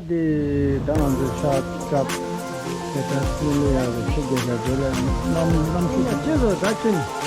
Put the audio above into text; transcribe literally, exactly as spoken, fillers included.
དེ་ད་ང་ཚོ་ཤ་སྐྲབ་དེ་ལྟར་སྲིད་ལ་ཡག་གི་ཆུ་དགོས་པ་དེ་ལ་གནམ་གནམ་གཤིས་ཀྱི་ཅི་ཟེར་ད་ཅི།